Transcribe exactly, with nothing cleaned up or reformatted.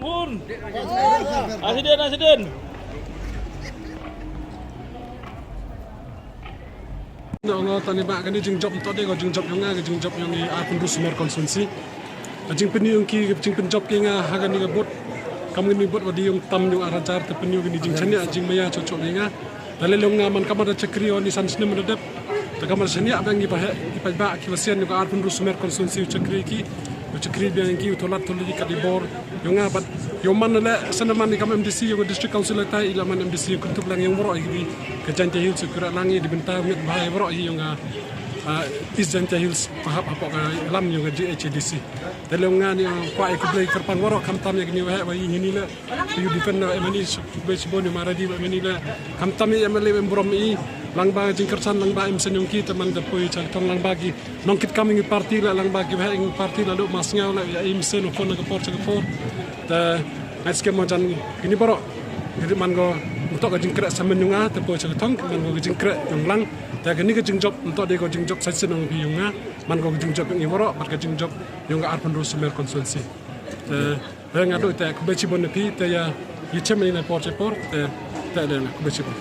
Hun. Accident, accident. Nga ong tani ba kane ka jingjop to dei ka jingjop ïong nga, ka jingjop ïong i Arphew Sumer constituency. Ka jingpynïoh ïong ki, ka jingpynjop ki nga ha kane ka vote. Kam kane ka vote ba dei ïong tam ïong ar hajar te pynïoh kane ka jingshaniah jingmaïa choh choh ïa nga. Te lei long nga man ka mada shakri ïong i san snem da dep. Te ka mada shaniah biang i ba heh, i paidbah ki ba sian ïong ka Arphew Sumer constituency u shakri ki. U shakri biang ki u tholat tholi ka dei bor ïong nga bad ïong man leh san man i kam M D C ïong ka district council leh tai i la man M D C ïong kyntup lang ïong waroh i ka Jaintia Hills u kyrah lang i di bynta miet bha i waroh i ïong ka, ah, East Jaintia Hills pahap hapoh ka lam ïong ka G H A D C. Te lei nga ni, ah, kwah i khublei kyrpang waroh khamtam ïa kini waheh wa i hini leh. Ïa u defend na M N E, khublei shibun ïa u Maradi wa M N E leh. Khamtam ïa M L A em burom i lang ba jingkyrshan lang ba em sen ïong ki te man da poi cha thong lang ba ki nongkitkam ïong i party leh lang ba ki waheh ïong i party la duh masngaw leh ïa i mesen u phone na ka por cha ka por. Te ngai skhem mo jan kini baroh. Kini man ko ntok ka jingkreh samen ïong nga te poi cha ka thong man ko ka jingkreh ïong lang. Te kini ka jingjop ntok dei ko jingjop sa sen ïong phi ïong nga. Man ko ka jingjop ïong i waroh bad ka jingjop ïong ka Arphew Sumer constituency. Te Re nga doi te khublei shibun na phi te ïa ïa chem ïa na por che por te te de na khublei shibun.